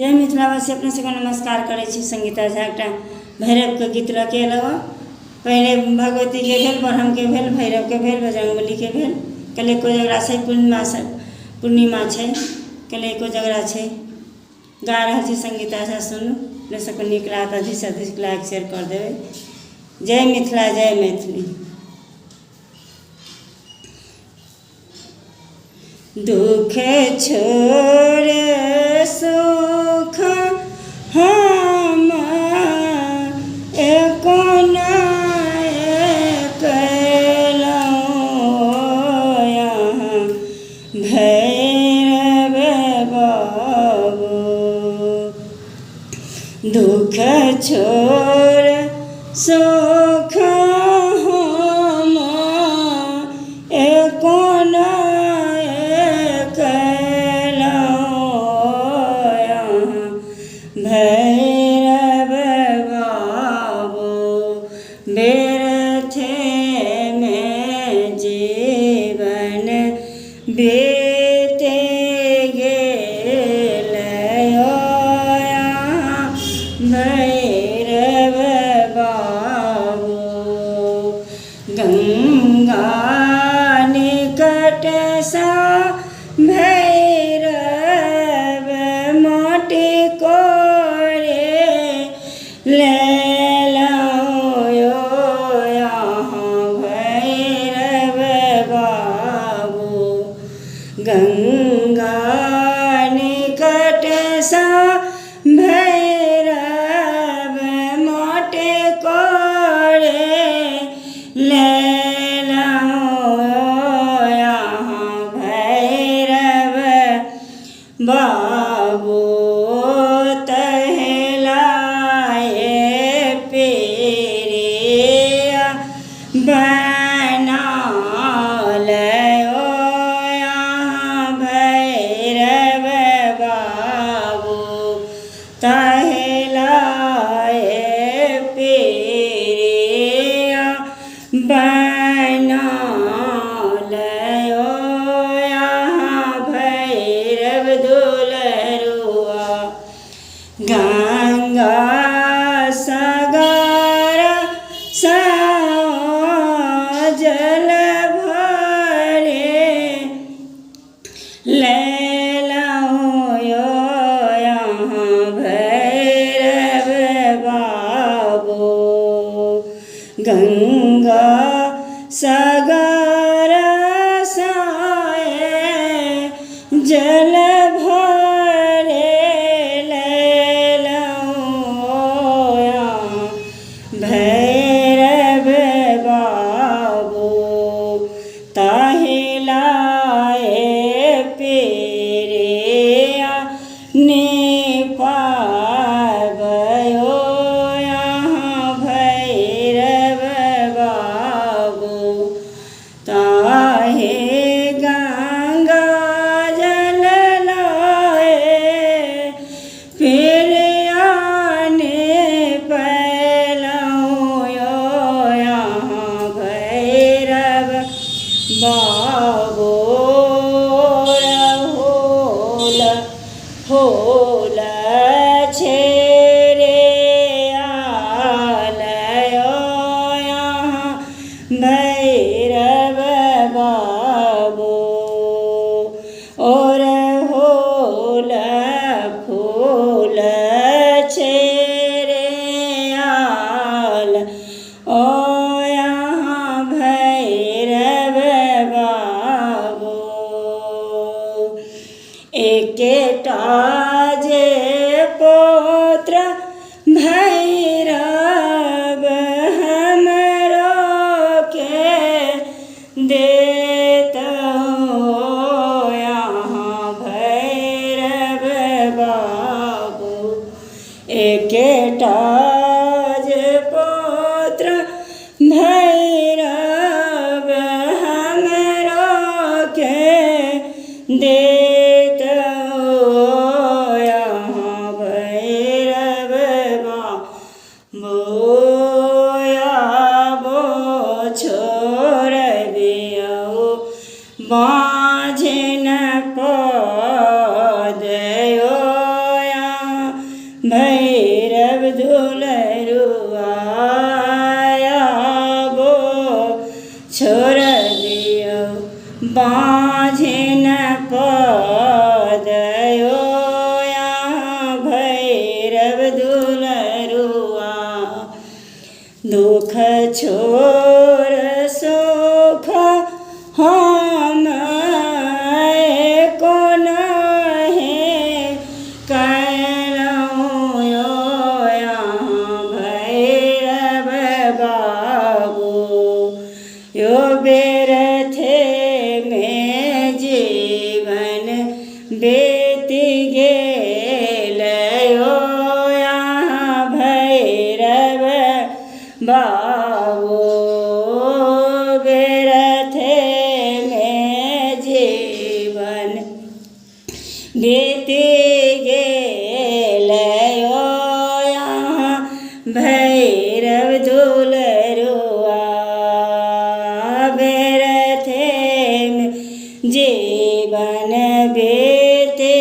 जय मिथिलावासी, अपने सबके नमस्कार करै छी। संगीता झा एकटा भैरवके गीत लऽ के एलहुँ हँ। पहिले भगवतीके भेल, ब्रह्मके भेल, भैरवके भेल, बजरङ्गबलीके भेल। काल्हि कोजगरा छै, पूर्णिमा छै, पूर्णिमा छै, काल्हि कोजगरा छै। गा रहल छी संगीता झा, सुनू। अपने सबके नीक लागत, अधिकसँ अधिक लाइक शेयर कर देबै। जय मिथिला, जय मैथिली। दुख छोड़ सुख हम एको भैरव बाबू। दुख छोड़ सुख हम एको भैरव बाबू। व्यर्थमे जीवन बीत गेल भैरव बाबू। गंगा निकट सा भैरव माटी कोरे लेलहुँ अहाँ भैरव बाबू। गंगा निकट सा भैरव माटी कोरे लेलहुँ अहाँ भैरव बाबू। तहलाए पेरिया बना लयो यहाँ भैरव बाबू। तहलाए पेरिया बना लयो यहाँ भैरव दुलरुआ। गंगा सागर सा जल भरे लेलहुँ यहाँ भैरव बाबू। गंगा सागर साए जल भरे लेलहुँ भैरव बाबू। ताहि लाए पेरिया ने पाबयो यहाँ भैरव बाबू। ताहे गंगा जल लाए फिर आने पैलहुँ यहाँ भैरव बाबू। रहोल फूल छेरे आलयो यहाँ भैरव बाबू। और होल फूल छेरे आल ओ यहाँ भैरव बाबू। एकेटा जे पुत्र भैरव हमरो के देत यहाँ भैरव बाबू। एकेटा जे पुत्र भैरव हमरो के देत यहाँ भैरव बाबू। आबो छोड़बियौ बाझिन पद यहाँ भैरव दुलरुआ आबो छोड़ दियौ बाँझिन पद यौ अहाँ भैरव दुलरुआ दुख छोड़ सुख हम कोना हे कयलहुँ यौ अहाँ भैरव बाबू यो बेरथेमे जीवन बीति गेल यौ अहाँ भैरव बाबू बेरथेमे जीवन बीति गेल यौ अहाँ भैरव दुलरुआ बेरथेमे जीवन बीति